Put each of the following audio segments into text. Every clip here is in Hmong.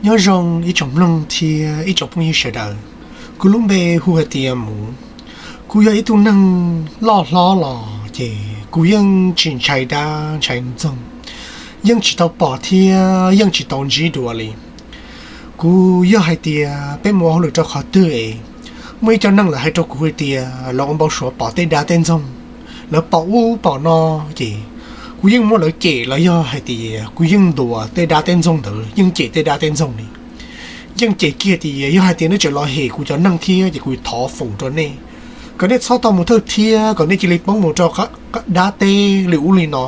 Nyob zoo ib tsoom mloog thiab ib tsoom phooj ywg sawv daws. Kuv lub npe hu hais tias Mus. Kuv yog ib tug neeg loj hlob los ces kuv yeej tsis ntshai dab ntshai ntxoog, yeej tsis tau pom thiab yeej tsis tau ntsib dua li. Kuv yog hais tias peb mus ua hauj lwm rau qhov twg es muaj ib co neeg lawv hais rau kuv hais tias lawv ua npau suav pom tej dab tej ntxoog, lawv pom ub pom no, ces kuv yeej muab lawv cem los yog hais tias kuv yeej ntuas tej dab tej ntxoog ntawd, yeej cem tej dab tej ntxoog li. Yeej cem kiag tias yog hais tias nej tseem los hem kuv cov neeg thiab ces kuv thov foom rau nej kom nej txhob tau mus thawj thiab kom nej cia li poob mus rau dab teb li ub li no.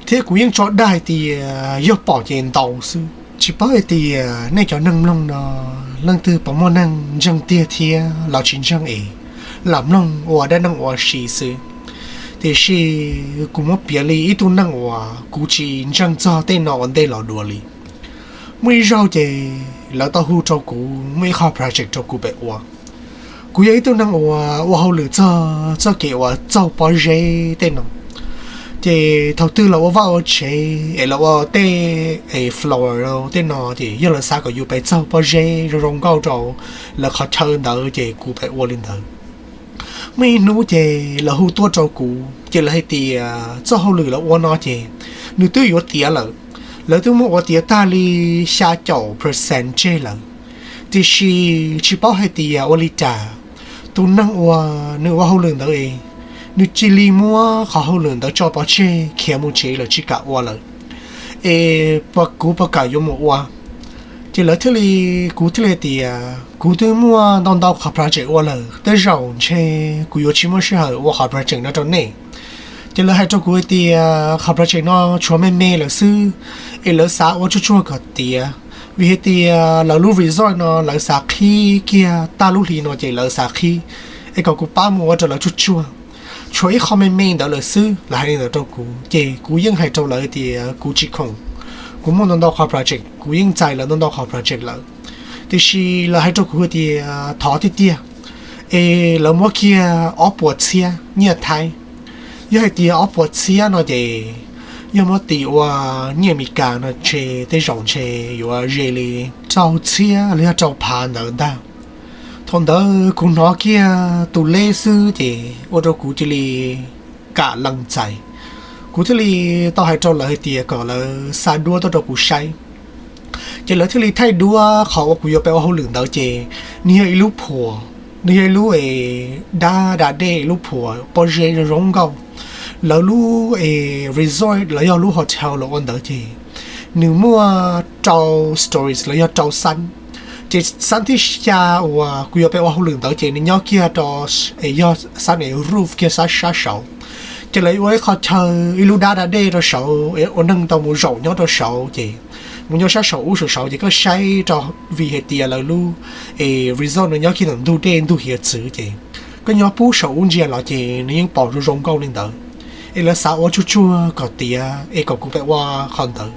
Thiab kuv yeej tso dag hais tias yog pom ces ntaus xwb. Tsis paub hais tias nej cov neeg mloog no leej twg puas muaj neeg ntseeg tiag thiab los tsis ntseeg es lam mloog ua dab neeg ua si xwb. Tiam sis kuv muab piav li ib tug neeg uas kuv tsis ntseeg txog tej no ua ntej los dua li. Muaj ib zaug ces lawv tau hu rau kuv muaj ib qho project rau kuv pem ua. Kuv yog ib tug neeg uas ua hauj lwm txog txoj kev uas txaug pob zeb tej no, ces thaum twg los ua vaj ua tsev es los ua tej floor tej no ces yog lawv xav kom yus pem txaug pob zeb zoo zoo nkauj rau lawv qhov chaw ntawd ces kuv pem ua li ntawd. Muaj ib hnub ces lawv hu tuaj rau kuv ces lawv hais tias txoj hauj lwm lawv ua no ces nws twb yuav tiav lawm, lawv twb muab ua tiav tag li xya caum percent tseg lawm. Tiam sis tsis paub hais tias ua li cas tus neeg uas nws ua hauj lwm ntawd es nws cia li muab qhov hauj lwm ntawd tso pov tseg khiav mus tsev lawm tsis kam ua lawm. Es kuv puas kam yuav mus ua? Ces lawv thiaj li, kuv thiaj li hais tias kuv twb muaj ntau ntau qhov project ua lawm, tej zaum ntshe kuv yuav tsis muaj sij hawm ua qhov project no rau nej. Ces lawv hais rau kuv hais tias qhov project no tshuav me me lawm xwb, es lawv xav ua tsuag tsuag kom tiav, vim hais tias lawv lub resort no lawv xav qhib kiag tag lub hli no ces lawv xav qhib, es kom kuv pab mus ua rau lawv tsuag tsuag. Tshuav ib qho me me ntawd lawm xwb, lawv hais li ntawd rau kuv ces kuv yeej hais rau lawv tias kuv tsis khoom, kuv muaj ntau ntau qhov project, kuv yeej txais lawv ntau ntau qhov project lawm. Tiam sis lawv hais rau kuv tias thov tiag tiag, es lawv muab kiag ob puas txhiab nyiaj Thaib. Yog hais tias ob puas txhiab no ces yog muab tis ua nyiaj Amelikas no ntshe tej zaum ntshe yuav ze li rau txhiab los yog rau phav ntawd ntag. Thaum ntawd kuv hnov kiag tus leb xwb ces ua rau kuv cia li kam lees txais. Kuv thiaj li tau hais rau lawv hais tias kom lawv xa duab tuaj rau kuv saib. Ces lawv thiaj li thaij duab qhov uas kuv yuav pem ua hauj lwm ntawd ces nws yog ib lub phuam, nws yog ib lub es dab da dej, ib lub phuam pob zeb zoo zoo nkauj. Lawv lub es resort los yog lub hotel los ua ntawd ces nws muaj rau stories los yog rau xab. Ces xab thib xya uas kuv yuav pem ua hauj lwm ntawd ces nws nyob kiag rau, es yog xab es roof kiag sab sab saud. Ces lawv ua ib qho chaw, ib lub dab da dej rau saud es ua neeg tau mus zaum nyob rau saud ces mus nyob sab saum ub saum saud ces koj saib rau, vim hais tias lawv lub es resort no nyob kiag ntawm ntug dej ntug hiav txwv ces koj nyob pub saum ub ntsia los ces nws yeej pom zoo zoo nkauj li ntawd. Es lawv xav ua tsuag tsuag kom tiav es kom kuv pem ua qhov ntawd.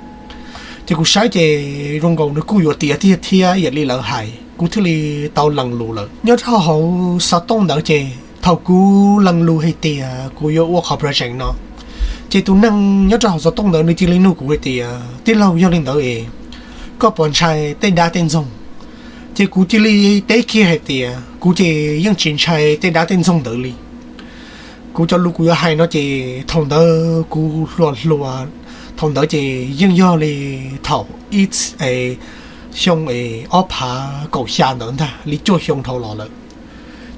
Ces kuv saib ces zoo nkaus nws kuj yuav tiav tiag thiab ib yam li lawv hais, kuv thiaj li tau lees lus lawm. Nyob rau hauv xov tooj ntawd ces thaum kuv lees lus hais tias kuv yuav ua qhov project no, ces tus neeg nyob rau hauv xov tooj ntawd nws cia li nug kuv hais tias tij laug, yog li ntawd es koj puas ntshai tej dab tej ntxoog? Ces kuv cia li teb kiag hais tias kuv ces yeej tsis ntshai tej dab tej ntxoog ntawd li. Kuv cov lus kuv yuav hais no ces thaum ntawd kuv hluas hluas, thaum ntawd ces yeej yog li thaum ib xyoo es ob phav kaum xya ntawd ntag, li cuaj xyoo dhau los lawm.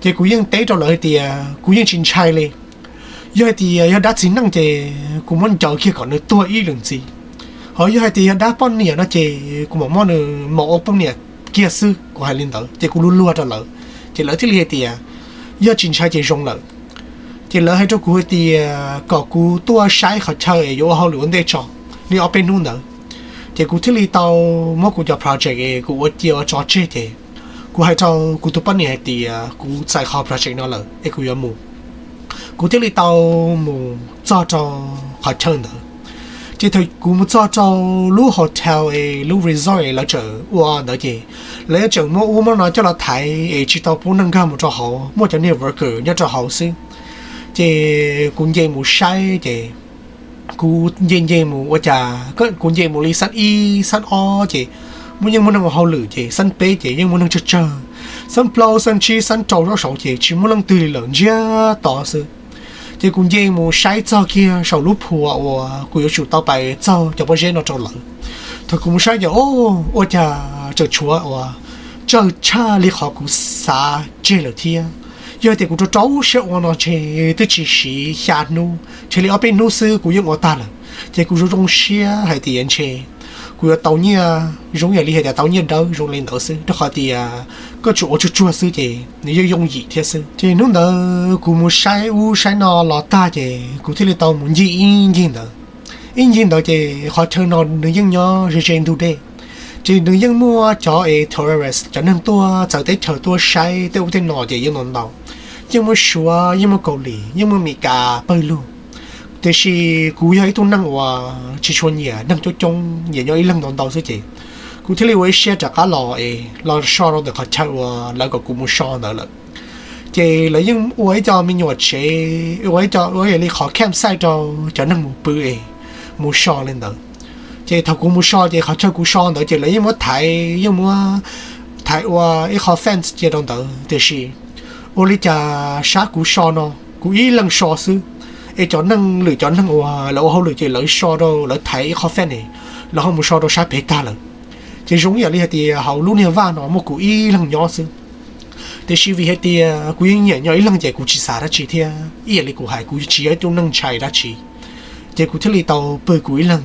Ces kuv yeej teb rau lawv hais tias kuv yeej tsis ntshai li. Yog hais tias yog dab txiv neej ces kuv muab ncaws kiag kom nws tuag ib lwm ntxiv. Ho yog hais tias yog dab poj niam no ces kuv mam muab nws mus ua poj niam kiag xwb, kuv hais li ntawd ces kuv luag luag rau lawv. Ces lawv thiaj li hais tias yog tsis ntshai ces zoo lawm. Ces lawv hais rau kuv hais tias kom kuv tuaj saib qhov chaw es yuav ua hauj lwm ua ntej tso li ob peb hnub ntawd. Ces kuv thiaj li tau muab kuv cov project es kuv ua cia ua tso tseg ces kuv hais rau kuv tus poj niam hais tias kuv txais qhov project no lawm es kuv yuav mus. Kuv thiaj li tau mus txog rau qhov chaw ntawd. Ces thaum kuv mus txog rau lub hotel es lub resort es lawv tseem ua ntawd ces lawv yeej tseem muab ub muab no coj los thaiv es tsis tau pub neeg nkag mus rau hauv, muaj cov niag worker nyob rau hauv xwb. Ces kuv nce mus saib ces kuv nce nce mus ua cas kuv nce mus li xab ib xab ob ces muaj yeej muaj neeg ua hauj lwm ces xab peb ces yeej muaj neeg tsawg tsawg, xab plaub xab tsib xab rau zaub saud ces tsis muaj leej twg li lawm, ntsiag to xwb. Ces kuv nce mus saib txog kiag saum lub phua uas kuv yuav tsum tau pais txaug cov pob zeb no rau lawv. Thaum kuv mus saib ces, o, ua cas tseem tshuav uas tsawg tshaj li qhov kuv xav tseg lawm thiab. Yog tias kuv rau rau siab ua no ntshe twb tsis siv xya hnub, ntshe li ob peb hnub xwb kuv yeej ua tag lawm. Ces kuv zoo zoo siab hais tias ntshe kuv yuav tau nyiaj, zoo yam li hais tias tau nyiaj dawb zoo li ntawd xwb, rau qhov tias koj tsuas ua tsuag tsuag xwb ces nws yeej yooj yim thiab xwb. Ces hnub ntawd kuv mus saib ub saib no los tag ces kuv thiaj li tau mus ncig ib ncig ntawd. Ib ncig ntawd ces qhov chaw no nws yeej nyob ze ze ntug dej, ces nws yeej muaj cov es tourist, cov neeg tuaj txawv teb chaws tuaj saib tej ub tej no ces yeej ntau ntau. Yeej muaj Suav, yeej muaj Kaus Lim, yeej muaj Meskas pawg lug. Tiam sis kuv yog ib tug neeg uas tsis tshua nyiam neeg coob coob, nyiam nyob ib leeg ntau ntau xwb ces kuv thiaj li ua ib siab rov qab los es los so rau ntawm qhov chaw uas lawv kom kuv mus so ntawd lawm. Ces lawv yeej ua ib co me nyuam tsev, ua ib co ua yam li qhov campsite rau cov neeg mus pw es mus so li ntawd. Ces thaum kuv mus so ces qhov chaw kuv so ntawd ces lawv yeej muab thaiv, yeej muab thaiv ua ib qho fence cia rau ntawd, tiam sis ua li cas sab kuv so no kuv ib leeg so xwb, es cov neeg, lwm cov neeg uas lawv ua hauj lwm ces lawv so rau, lawv thaiv ib qho fence, lawv ho mus so rau sab pem tag lawm. Ces zoo ib yam li hais tias hauv lub niag vaj no muaj kuv ib leeg nyob xwb. Tiam sis vim hais tias kuv yeej nyiam nyob ib leeg ces kuv tsis xav dab tsi thiab, ib yam li kuv hais kuv tsis yog ib tug neeg ntshai dab tsi. Ces kuv thiaj li tau pw kuv ib leeg.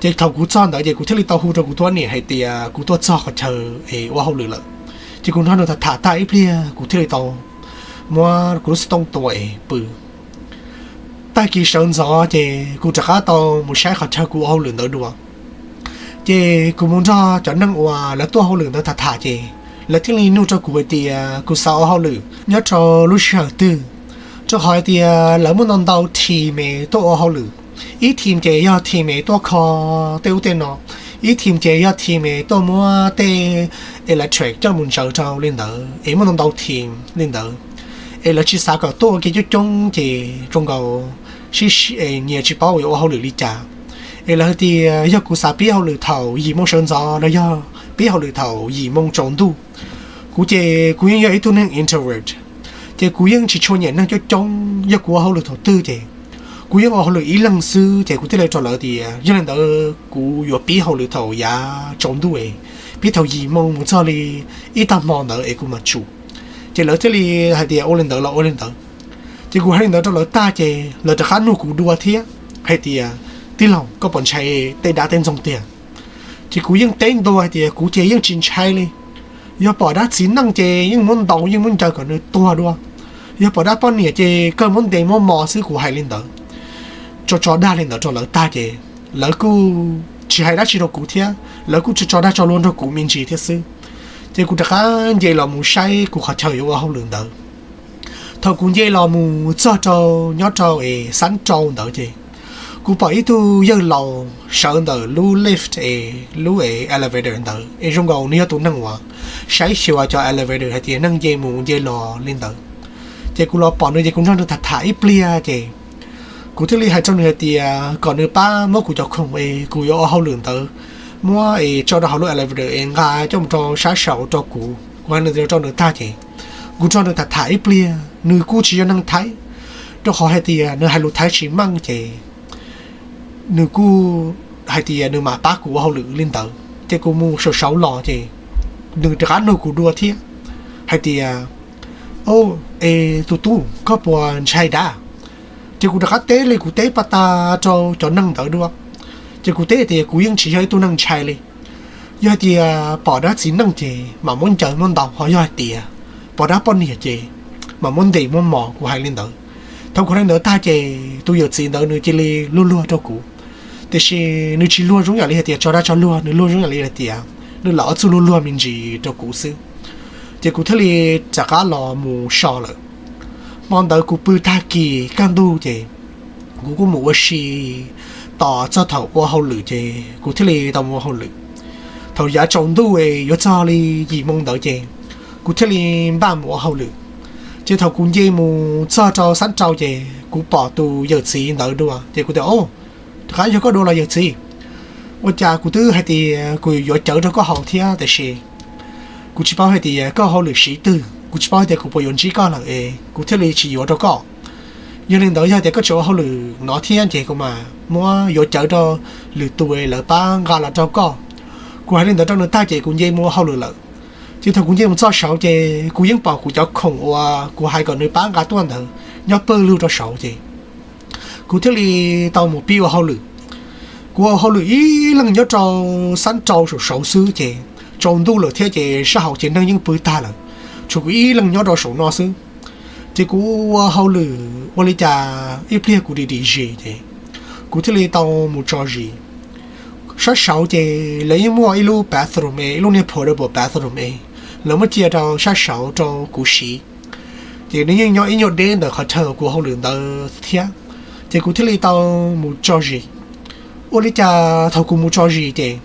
Ces thaum kuv txog ntawd ces kuv thiaj li tau hu rau kuv tus poj niam hais tias kuv tuaj txog qhov chaw es ua hauj lwm lawm. Ces kuv nrog nws tham tham tag ib pliag kuv thiaj li tau muab kuv lub xov tooj tua es pw. Tag kis sawv ntxov ces kuv rov qab tau mus saib qhov chaw kuv ua hauj lwm ntawd dua. Ces kuv mus nrog cov neeg uas lawv tuaj hauj lwm ntawd tham tham ces lawv thiaj li nug rau kuv hais tias kuv xav ua hauj lwm nyob rau lub sij hawm twg, rau qhov hais tias lawv muaj ntau ntau team es tuaj ua hauj lwm. Ib team ces yog team es tuaj kho tej ub tej no, ib team ces yog team es tuaj muab tej electric coj mus ntsaws rau li ntawd, es muaj ntau ntau team li ntawd. Es lawv tsis xav kom tuaj ua ke coob coob ces zoo nkaus sib, nyias tsis paub yuav ua hauj lwm li cas. Es lawv hais tias yog kuv xav pib hauj lwm thaum yim moo sawv ntxov los yog pib hauj lwm thaum yim moo tsaus ntuj. Kuv ces kuv yeej yog ib tug neeg introvert, ces kuv yeej tsis tshua nyiam neeg coob coob. Yog kuv ua hauj lwm thaum twg ces kuv yeej ua hauj lwm ib leeg xwb, ces kuv thiaj li rau lawv tias yog li ntawd kuv yuav pib hauj lwm thaum yav tsaus ntuj es, pib thaum yim moo mus txog li ib tag hmo ntawd es kuv mam tsum. Ces lawv thiaj li hais tias ua li ntawd los ua li ntawd. Ces kuv hais li ntawd rau lawv tag ces lawv rov qab nug kuv dua thiab hais tias, tij laug, koj puas ntshai tej dab tej ntxoog tiag? Ces kuv yeej teb ntua hais tias kuv ces yeej tsis ntshai li. Yog pom dab txiv neej ces yeej muab ntaus yeej muab ncaws kom nws tuag dua. Yog pom dab poj niam ces kawg muab ntes muab mos xwb, kuv hais li ntawd tso tso dag li ntawd rau lawv tag ces lawv kuj tsis hais dab tsi rau kuv thiab, lawv kuj tso tso dag tso luag nrog kuv me ntsis thiab xwb. Ces kuv rov qab nce los mus saib kuv qhov chaw yuav ua hauj lwm ntawd. Thaum kuv nce los mus txog rau nyob rau es xab rau ntawd ces kuv pom ib tug yawg laus sawv ntawm lub lift es lub es elevator ntawd es zoo nkaus nws yog tus neeg uas saib xyuas cov elevator hais tias neeg nce mus nce los li ntawd. Ces kuv los pom nws ces kuv nrog nws tham tham ib pliag ces kuv thiaj li hais rau nws hais tias kom nws pab muab kuv cov khoom es kuv yuav ua hauj lwm ntawd muab es tso rau hauv lub elevator es nqa coj mus rau sab saud rau kuv. Kuv hais li ntawd rau nws tag ces kuv nrog nws tham tham ib pliag, nws kuj tsis yog neeg Thaib, rau qhov hais tias nws hais lus Thaib tsis meej ces nws kuj hais tias nws mam pab kuv ua hauj lwm li ntawd. Ces kuv mus saum saud los ces nws rov qab nug kuv dua thiab hais tias, o, es tus tub, koj puas ntshai dab? Ces kuv rov qab teb li kuv teb paj tas rau cov neeg ntawd dua. Ces kuv teb tias kuv yeej tsis yog ib tug neeg ntshai li. Yog hais tias pom dab txiv neej ces mam muab ncaws muab ntaus, ho yog hais tias pom dab poj niam ces mam muab ntes muab mos, kuv hais li ntawd. Thaum kuv hais li ntawd tag ces tus yawm txiv ntawd nws cia li luag luag rau kuv, tiam sis nws tsis luag zoo yam li hais tias tso dag tso luag, nws luag zoo yam li hais tias nws lam ob txuj luag luag me ntsis rau kuv xwb. Ces kuv thiaj li rov qab los mus so lawm. Hmo ntawd kuv pw tag kis kaj ntug ces kuv kuj mus ua si tos txog thaum ua hauj lwm ces kuv thiaj li tau mus ua hauj lwm. Thaum yav tsaus ntuj es yuav txog li yim moo ntawd ces kuv thiaj li npaj mus ua hauj lwm. Ces thaum kuv nce mus txog rau xab rau ces kuv pom tus yawm txiv ntawd dua ces kuv tias, o, rov qab yog koj dua los yawm txiv? Ua cas kuv twb hais tias kuv yuav cawv rau koj haus thiab, tiam sis kuv tsis paub hais tias koj hauj lwm siv twg, kuv tsis paub hais tias kuv puas yuav ntsib koj lawm es kuv thiaj li tsis yuav rau koj. Yog li ntawd yog tias koj tseem ua hauj lwm no thiab ces kuv mam muab yuav cawv rau lwm tus lawv pab nqa los rau koj. Kuv hais li ntawd rau nws tag ces kuv nce mus ua hauj lwm lawm. Ces thaum kuv nce mus txog saud ces kuv yeej pom kuv cov khoom uas kuv hais kom nws pab nqa tuaj ntawd nyob pawg lug rau saud ces kuv thiaj li tau mus pib ua hauj lwm. Kuv ua hauj lwm ib leeg nyob rau xab rau saum saud xwb ces tsaus ntuj lawm thiab ces sab hauv ces neeg yeej pw tag lawm, tshuav kuv ib leeg nyob rau saum no xwb. Ces kuv ua hauj lwm ua li cas ib pliag kuv dim dim zis ces kuv thiaj li tau mus tso zis. Sab saud ces lawv yeej muaj ib lub bathroom es ib lub niag portable bathroom es lawv muab cia rau sab saud rau kuv siv. Ces nws yeej nyob ib nyuag deb ntawm qhov chaw kuv hauj lwm ntawd thiab, ces kuv thiaj li tau mus tso zis. Ua li cas thaum kuv mus tso zis ces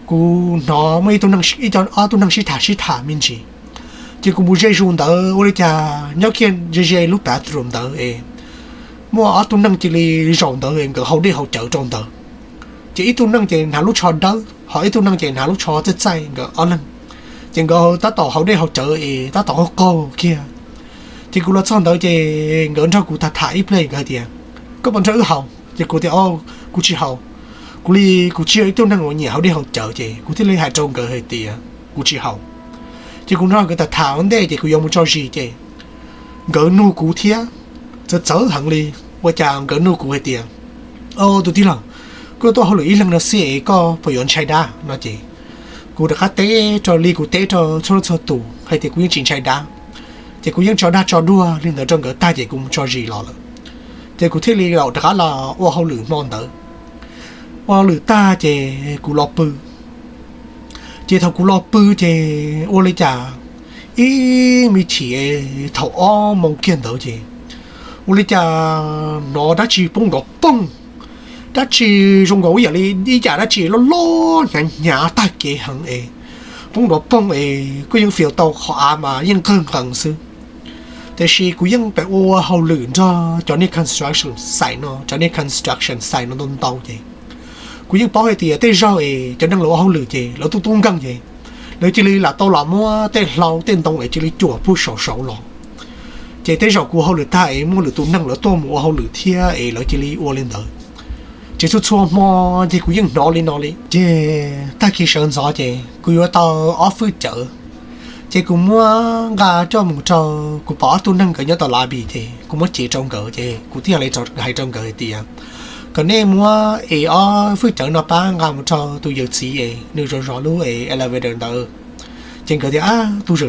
kuv hnov muaj ib tug, ob tug neeg sib tham sib tham me ntsis. Ces kuv mus ze zus ntawd ua li cas nyob kiag ze ze lub bathroom ntawd es muaj ob tug neeg cia li zaum ntawd es nkawd haus dej haus cawv rau ntawd. Ces ib tug neeg ces hnav lub tsho dawb ho ib tug neeg ces hnav lub tsho txaij txaij nkawd ob leeg. Ces nkawd tab tom haus dej haus cawv es tab tom qaug qaug kiag. Ces kuv los txog ntawd ces nkawd nrog kuv tham tham ib pliag nkawd hais tias, koj puas nrog wb haus? Ces kuv tias, kuv tsis haus. Kuv li kuv tsis yog ib tug neeg uas nyiam haus dej haus cawv ces kuv thiaj li hais rau nkawd hais tias kuv tsis haus. Ces kuv nrog nkawd tham tham ua ntej ces kuv yuav mus tso zis ces nkawd nug kuv thiab, txawv txawv heev li. Ua cas nkawd nug kuv hais tias, o tus tij laug, koj tuaj hauj lwm ib leeg no xwb es koj puas yuav ntshai dab no ces kuv rov qab teb rau li kuv teb rau txhua txhua tus hais tias kuv yeej tsis ntshai dab. Ces kuv yeej tso dag tso duag li ntawd rau nkawd tag ces kuv mus tso zis los lawm. Ces kuv thiaj li rov qab los ua hauj lwm hmo ntawd. Ua hauj lwm tag ces kuv los pw. Ces thaum kuv los pw ces ua li cas ib me chim thaum ob moo kiag ntawd ces ua li cas hnov dab tsi poob nrov poog, dab tsi zoo nkaus ib yam li ib yam dab tsi loj loj hnyav hnyav tag kev heev es poob nrov poog es kuj yeej fias tau qhov av mas yeej nqawg nqees xwb. Tiam sis kuv yeej pem ua hauj lwm nrog cov niag construction site no, cov niag construction site no ntau ntau ces kuv yeej paub hais tias tej zaug es cov neeg lawv ua hauj lwm ces lawv tub tub nkeeg ces lawv cia li lam tau los muab tej hlau tej ntoo es cia li cuam puag saum saud los. Ces tej zaum kuv hauj lwm tag es muaj lwm tus neeg lawv tuaj mus ua hauj lwm thiab es lawv cia li ua li ntawd. Ces txhua txhua hmo ces kuv yeej hnov li no li. Ces tag kis sawv ntxov ces kuv yuav tau ob fwj cawv. Ces kuv muab nqa coj mus rau, kuv pom ob tug neeg nkawd nyob tom lobby ces kuv muab cev rau nkawd ces kuv thiaj li hais rau nkawd hais tias, kom nej muab es ob fwj cawv no pab nqa mus rau tus yawm txiv es nws zov zov lub es elevator ntawd. Ces nkawd tias, tus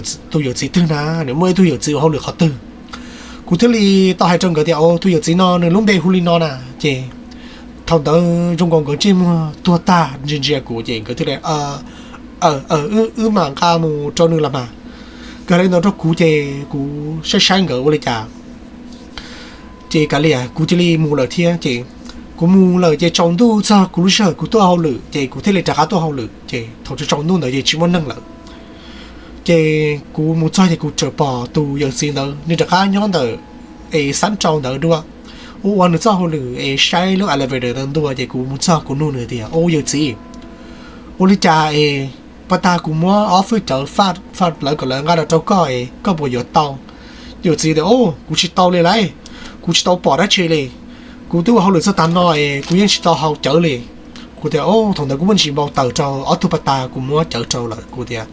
yawm txiv twg na, nws muaj ib tug yawm txiv ua hauj lwm qhov twg? Kuv thiaj li tau hais rau nkawd tias, o tus yawm txiv no nws lub npe hu li no na. Ces thaum ntawd zoo nkaus nkawd ntsej muag tuag tag ntsia ntsia kuv ces nkawd thiaj li, wb mam nqa mus rau nws los mas. Nkawd hais li ntawd rau kuv ces kuv saib saib nkawd ua li cas ces kav liam kuv cia li mus lawm thiab. Ces kuv mus lawm ces tsaus ntuj txog kuv lub sij hawm kuv tuaj hauj lwm ces kuv thiaj li rov qab tuaj hauj lwm ces thaum tsaus ntuj ntawd ces tsis muaj neeg lawm. Ces kuv mus txog ces kuv txawm pom tus yawm txiv ntawd nws rov qab nyob ntawm es xab rau ntawd dua, ua ua nws txoj hauj lwm es saib lub elevator ntawd ntua. Ces kuv mus txog kuv nug nws tias, o yawm txiv, ua li cas es pas tag kuv muab ob fwj cawv faj faj lawv kom lawv nqa los rau koj es koj puas yuav tau? Yawm txiv tias, o kuv tsis tau li lauj, kuv tsis tau pom dab tsi li. Kuv twb ua hauj lwm txog tav no es kuv yeej tsis tau haus cawv li. Kuv tias, o thaum ntawd kuv muaj ntsis npau taws rau ob tug pas tag kuv muab cawv rau lawm. Kuv tias,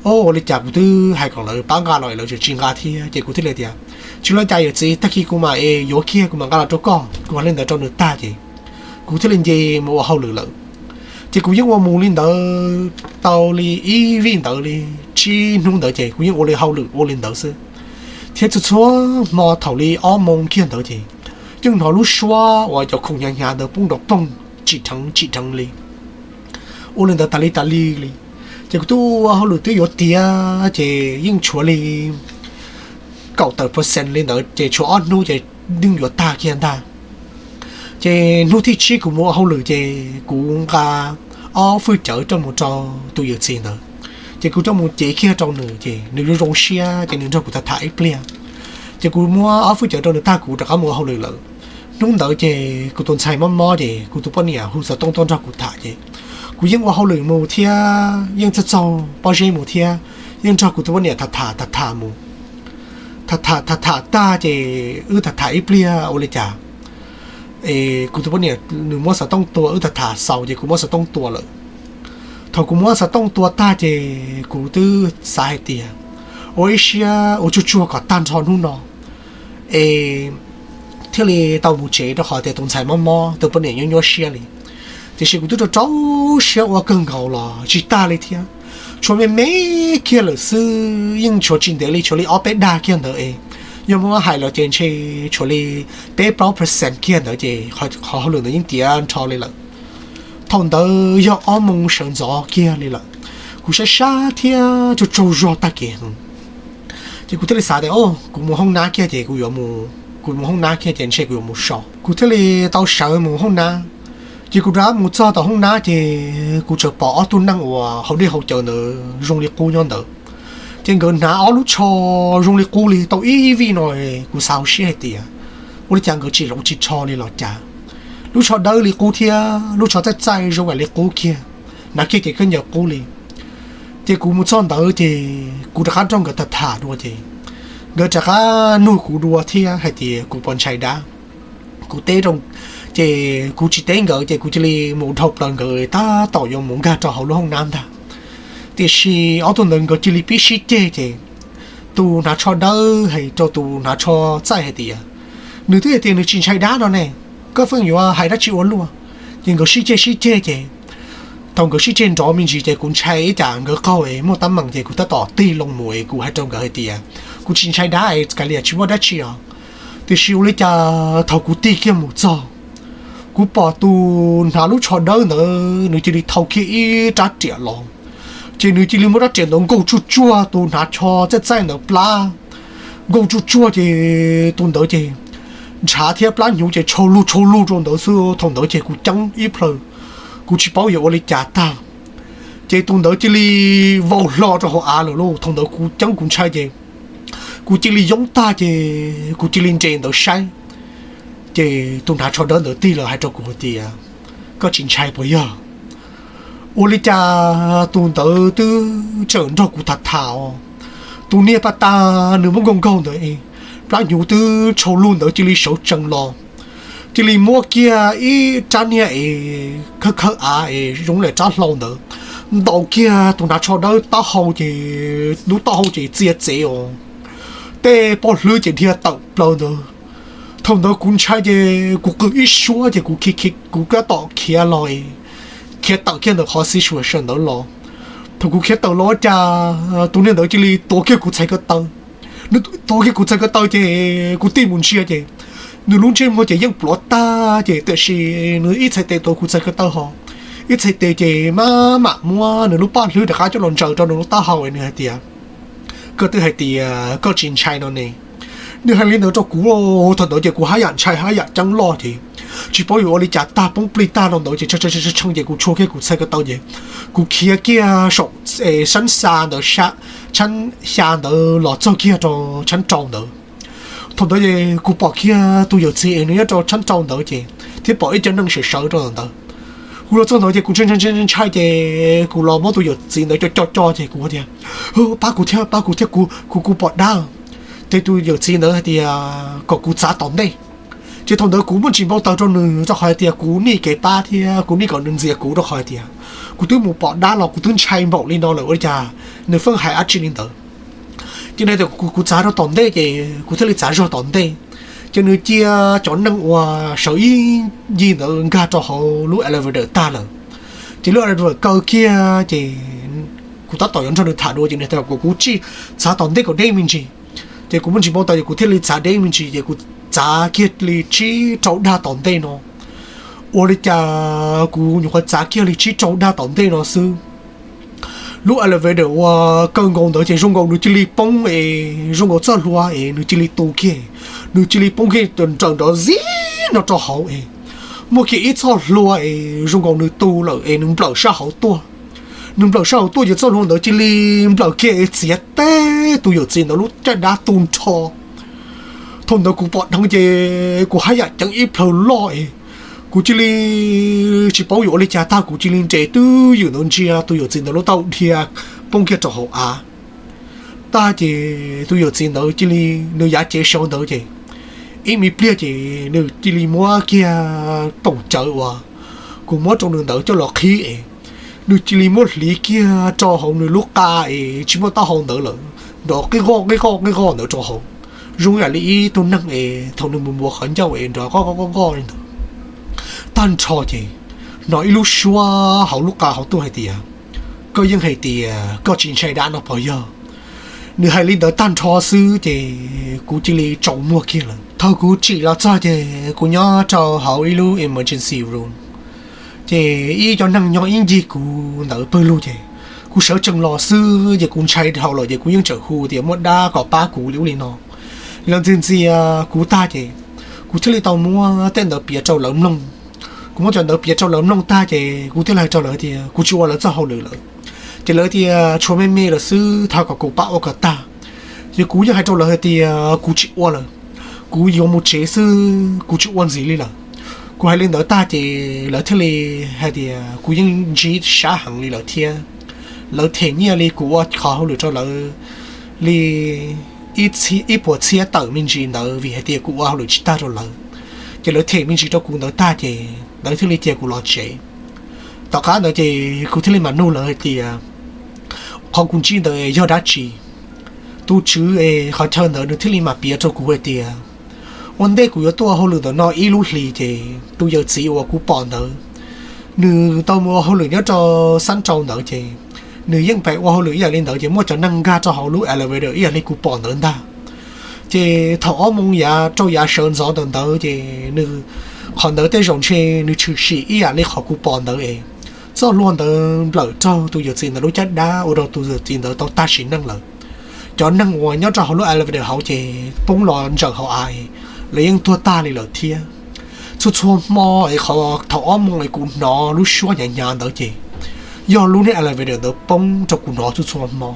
o ua li cas kuv twb hais kom lawv pab nqa los lawv tseem tsis nqa thiab. Ces kuv thiaj li tias, tsis ua li cas yawm txiv, tag kis kuv mam es yuav kiag kuv mam nqa los rau koj. Kuv hais li ntawd rau nws tag ces kuv thiaj li nce mus ua hauj lwm lawm. Ces kuv yeej ua mus li ntawd tau li ib vij ntawd li tsib hnub ntawd ces kuv yeej ua li hauj lwm ua li ntawd xwb. Thiab txhua txhua hmo thaum li ob moo kiag ntawd ces yeej hnov lub suab uas cov khoom hnyav hnyav ntawd poob nrov poog tsim dheev tsim dheev li, ua li ntawd tas li tas li li. Ces kuv twb ua hauj lwm twb yuav tiav ces yeej tshuav li kaum tawm percent li ntawd ces tshuav ob hnub ces yeej yuav tag kiag ntag. Ces hnub thib tsib kuv mus ua hauj lwm ces kuv nqa ob fwj cawv coj mus rau tus yawm txiv ntawd. Ces kuv coj mus cev kiag rau nws ces nws zoo zoo siab ces nws nrog kuv tham tham ib pliag. Ces kuv muab ob fwj cawv rau nws tag kuv rov qab mus ua hauj lwm lawm. Hnub ntawd ces kuv tus ntxhais mob mob ces kuv tus poj niam hu xov tooj tuaj nrog kuv tham ces kuv yeej ua hauj lwm mus thiab yeej txawj txaug pob zeb mus thiab yeej nrog kuv tus poj niam tham tham tham tham mus. Tham tham tham tham tag ces wb tham tham ib pliag ua li cas es kuv tus poj niam nws muab xov tooj tua, wb tham tham xaus ces kuv muab xov tooj tua lawm. Thaum kuv muab xov tooj tua tag ces kuv twb xav hais tias ua ib siab ua tsuag tsuag kom tag nrho hnub no es thiaj li tau mus tsev rau qhov tias tus ntxhais mob mob tus poj niam nyuaj nyuaj siab li. Tiam sis kuv twb rau rau siab ua kawg nkaus los tsis tag li thiab. Tshuav me me kiag lawm xwb, yeej tshuav tsis ntev li, tshuav li ob peb dag kiag ntawd es yog muab hais los ces ntshe tshuav li peb plaub percent kiag ntawd ces qhov hauj lwm ntawd yeej tiav nrho li lawm. Thaum ntawd yog ob moos sawv ntxov kiag li lawm, kuv sab sab thiab tsaug tsaug zog tag kev heev. Ces kuv thiaj li xav tias kuv mus hoob nab kiag ces kuv yuav mus, kuv mus hoob nab kiag ces ntshe kuv yuav mus so. Kuv thiaj li tau sawv mus hoob nab. Ces kuv rov mus txog tom hoob nab ces kuv tseem pom ob tug neeg uas haus dej haus cawv ntawd zoo li qub nyob ntawd. Ces nkawd hnav ob lub tsho zoo li qub li tau ib vij no. Kuv xav hauv siab hais tias ua li cas nkawd tsis hloov tsis rho li los cas, lub tsho dawb li qub thiab lub tsho txaij txaij zoo li qub kiag, hnav kiag ces khaub ncaws qub li. Ces kuv mus txog ntawd ces kuv rov qab nrog nkawd tham tham dua ces nkawd rov qab nug kuv dua thiab hais tias kuv puas ntshai dab. Kuv teb rau, ces kuv tsis teb nkawd ces kuv cia li mus dhau plaws nkawd tab tom yuav mus nkag rau hauv lub hoob nab ntag. Tiam sis ob tug ntawd nkawd cia li pib sib ceg ces tus hnav tsho dawb hais rau tus hnav tsho txaij hais tias nws twb hais tias nws tsis ntshai dab no ne, koj pheej yuav hais dab tsi ua luaj. Ces nkawd sib ceg sib ceg ces thaum nkawd sib ceg nrov me ntsis ces kuv ntshai ib tsam nkawd qaug es muaj teeb meem ces kuv tab tom tig loo mus es kuv hais rau nkawd hais tias kuv tsis ntshai dab es kav liam tsis muaj dab tsi os. Tiam sis ua li cas thaum kuv tig kiag mus txog, kuv pom tus hnav lub tsho dawb ntawd nws cia li thau kiag ib rab riam los, ces nws cia li muab rab riam ntawd nkaug tsuag tsuag tus hnav tsho txaij txaij ntawd plab. Nkaug tsuag tsuag ces tus ntawd ces ntshav thiab plab hnyuv ces tshau lug tshau lug rau ntawd xwb. Thaum ntawd ces kuv ceeb ib plhaw, kuv tsis paub yuav ua li cas tag. Ces tus ntawd cia li vau hlo rau hauv av lawm lauj. Thaum ntawd kuv ceeb kuv ntshai ces kuv cia li yoob tag ces kuv cia li nres ntawd saib. Ces tus hnav tsho dawb ntawd tig los hais rau kuv hais tias koj tsis ntshai puas yog? Ua li cas tus ntawd twb tseem nrog kuv tham tham os. Tus niag pas tas nws muab nkaug nkaug ntawd es plab hnyuv twb tshau lug ntawd cia li sawv tsees los, cia li muab kiag ib rab niag es khawb khawb av es zoo li rab hlau ntawd ntaus kiag tus hnav tsho dawb taub hau ces lub taub hau ces txia txev os, tej pob hlwb ces dhia tawm plaws ntawd. Thaum ntawd kuv ntshai ces kuv qw ib suab ces kuv, kuv tab tom khiav los, khiav tawm kiag ntawm qhov xi sua sawm ntawd los. Thaum kuv khiav tawm los cas tus niag ntawd cia li tuav kiag kuv txhais ko taw. Nws tuav kiag kuv txhais ko taw ces kuv tig mus ntsia ces nws lub ntsej muag ces yeej pluav tag ces tiam sis nws ib txhais tes tuav kuv txhais ko taw ho, ib txhais tes ces maj mam muab nws lub paj hlwb rov qab coj los ntsaws rau nws lub taub hau, nws hais tias koj twb hais tias koj tsis ntshai no ne. Nws hais li ntawd rau kuv, thaum ntawd ces kuv haj yam ntshai haj yam ceeb loj ces tsis paub yuav ua li cas tag, poob plig tag no ntawd ces tshee ces kuv tshuav kiag kuv txhais ko taw ces kuv khiav kiag saum sab xa ntawd, sab xya ntawd los txog kiag rau sab rau ntawd. Thaum ntawd ces kuv pom kiag tus yawm txiv es nws nyob rau sab rau ntawd ces thiab pom ib cov neeg sawv sawv rau ntawd. Kuv los txog ntawd ces kuv ntshai ntshai ntshai ces kuv los muab tus yawm txiv ntawd co co co ces kuv tias pab kuv thiab, pab kuv thiab, kuv kuv pom dab. Ces tus yawm txiv ntawd hais tias kom kuv txav tom ntej. Ces thaum ntawd kuv muaj ntsis npau taws rau nws rau qhov hais tias kuv nij kev pab thiab kuv nij kom nws ntxias kuv rau qhov hais tias kuv twb mus pom dab los kuv twb ntshai npaum li no lawm ua li cas nws pheej hais dab tsi li ntawd. Ces nws tias kuv txav rau tom ntej ces kuv thiaj li txav zog tom ntej. Ces nws cia cov neeg uas sawv ib ncig ntawd nkag rau hauv lub elevator tag lawm. Ces lub elevator kaw kiag ces kuv tab tom yuav nrog nws tham dua ces nws tias kom kuv tsij txav tom ntej kom deb me ntsis. Ces kuv muaj ntsis npau taws ces kuv thiaj li txav deb me ntsis ces kuv txav kiag li tsib rau dag tom ntej no. Ua li cas kuv nyuam qhuav txav kiag li tsib rau dag tom ntej no xwb, lub elevator uas kaw nkaus ntawd ces zoo nkaus nws cia li poob es zoo nkaus txoj hlua es nws cia li tu kiag, nws cia li poob kiag raws nrov zib no rau hauv es muaj kiag ib txoj hlua es zoo nkaus nws tu lawm es nws nplawm sab hauv tuaj. Nws nplawm sab hauv tuaj ces txoj hlua ntawd cia li nplawm kiag es txiav teb tus yawm txiv ntawd lub caj dab tu nrho. Thaum ntawd kuv pom dheev ces kuv haj yam ceev ib plhaw loj es kuv cia li tsis paub yuav ua li cas tag, kuv cia li nres twb ywm ntawd ntsia tus yawm txiv ntawd lub taub hau dhia poob kiag rau hauv av. Tag ces tus yawm txiv ntawd cia li, nws yav cev saud ntawd ces ib me pliag ces nws cia li muab kiag toom cawv uas kuv muab rau nws ntawd coj los qhib es nws cia li muab hliv kiag rau hauv nws lub qa es tsis muaj taub hau ntawd lawm, nrov qij qoj qij qoj qij qoj ntawd rau hauv, zoo yam li ib tug neeg es thaum nws mus npuav qhov ncauj es nrov qoj qoj qoj qoj li ntawd. Tag nrho ces hnov ib lub suab hauv lub qa hauv tuaj hais tias, koj yeej hais tias koj tsis ntshai dab no puas yog? Nws hais li ntawd tag nrho xwb ces kuv cia li tsaus muag kiag lawm. Thaum kuv tsim los txog ces kuv nyob rau hauv ib lub emergency room, ces ib cov neeg nyob ib ncig kuv ntawd pawg lug ces kuv sawv tsees los xwb ces kuv ntshai dhau lawm ces kuv yeej tseem hu tias muaj dab kom pab kuv li ub li no. Lawv ntxias ntxias kuv tag ces kuv thiaj li tau muab tej ntawd piav rau lawv mloog. Kuv muab cov ntawd piav rau lawv mloog tag ces kuv thiaj li hais rau lawv tias kuv tsis ua lawv txoj hauj lwm lawm. Ces lawv tias tshuav me me lawm xwb, thov kom kuv pab ua kom tag. Ces kuv yeej hais rau lawv hais tias kuv tsis ua lawm, kuv yuav mus tsev xwb, kuv tsis ua ntxiv li lawm. Kuv hais li ntawd tag ces lawv thiaj li hais tias kuv yeej ntsib sab heev li lawm thiab. Lawv them nyiaj li kuv ua qhov hauj lwm rau lawv li ib puas txhiab tawm me ntsis ntawd vim hais tias kuv ua hauj lwm tsis tag rau lawv. Ces lawv them me ntsis rau kuv ntawd tag ces lawv thiaj li cia kuv los tsev. Tom qab ntawd ces kuv thiaj li mam nug lawv hais tias qhov kuv ntsib ntawd yog dab tsi. Tus tswv es qhov chaw ntawd nws thiaj li mam piav rau kuv hais tias ua ntej kuv yuav tuaj ua hauj lwm ntawm no ib lub hlis ces tus yawm txiv uas kuv pom ntawd, nws tau mus ua hauj lwm nyob rau xab rau ntawd ces nws yeej pheej ua hauj lwm ib yam li ntawd ces muaj cov neeg nkag rau hauv lub elevator ib yam li kuv pom ntawd ntag. Ces thaum ob moos yav rau yav sawv ntxov ntawm ntawd ces nws, qhov ntawd tej zaum ntshe nws tshwm sim ib yam li qhov kuv pom ntawd es txoj hlua ntawd nplawm raug tus yawm txiv ntawd lub caj dab ua rau tus yawm txiv ntawd tau tag sim neej lawm. Cov neeg uas nyob rau hauv lub elevator hauv ces poob los ntsaws hauv av, lawv yeej tuag tag li lawm thiab. Txhua txhua hmo es qhov thaum ob moos es kuv hnov lub suab hnyav hnyav ntawd ces yog lub niag elevator ntawd poob rau kuv hnov txhua txhua hmo.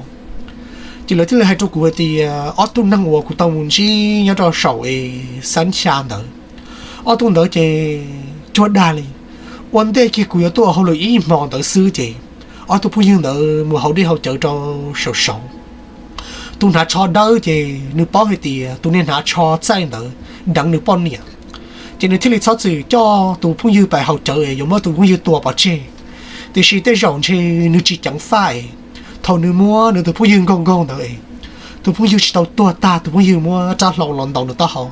Ces lawv thiaj li hais rau kuv hais tias ob tug neeg uas kuv tau mus ntsib nyob rau saum es xab xya ntawd, ob tug ntawd ces cuag dag li. Ua ntej kiag kuv yuav tuaj ua hauj lwm ib hmo ntawd xwb ces ob tug phooj ywg ntawd mus haus dej haus cawv rau saum saud. Tus hnav tsho dawb ces nws paub hais tias tus niag hnav tsho txaij ntawd deev nws poj niam, ces nws thiaj li txhob txwm coj tus phooj ywg pais haus cawv es yuav muab tus phooj ywg tua pov tseg. Tiam sis tej zaum ntshe nws tsis ceev faj es thaum nws muab nws tus phooj ywg nkaug nkaug ntawd es tus phooj ywg tsis tau tuag tag, tus phooj ywg muab rab hlau los ntaus nws taub hau,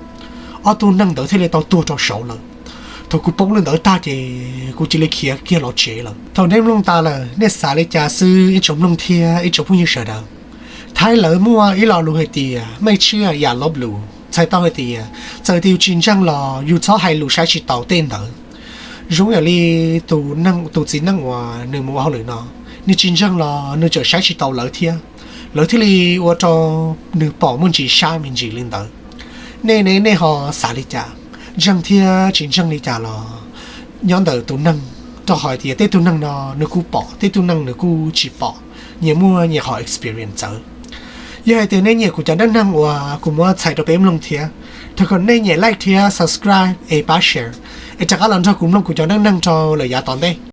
ob tug neeg ntawd thiaj li tau tuag rau saud lawm. Thaum kuv poob li ntawd tag ces kuv cia li khiav kiag los tsev lawm. Thaum nej mloog tas lawm nej xav li cas xwb ib tsoom mloog thiab ib tsoom phooj ywg sawv daws. Thaib lawv muaj ib lo lus hais tias mej tshwj yam lov lus, txhais tau hais tias txawm tias yus tsis ntseeg los yus txhob hais lus saib tsis taus tej ntawd. Zoo yam li tus txiv neej uas nws mus ua hauj lwm no, nws tsis ntseeg los nws tseem saib tsis taus lawv thiab, lawv thiaj li ua rau nws pom muaj ntsis sab me ntsis li ntawd. Nej ne, nej ho xav li cas? Ntseeg thiab tsis ntseeg li cas los nyob ntawm tus neeg, rau qhov tias tej tug neeg no nws kuj pom, tej tug neeg nws kuj tsis pom, nyias muaj nyias qhov experience txawv. Yog hais tias nej nyiam kuv cov neej neeg uas kuv muab txhais rau peb mloog thiab, thov kom nej nyem like thiab subscribe es pab share, es rov qab los nrog kuv mloog kuv cov neej neeg rau lawm yav tom ntej.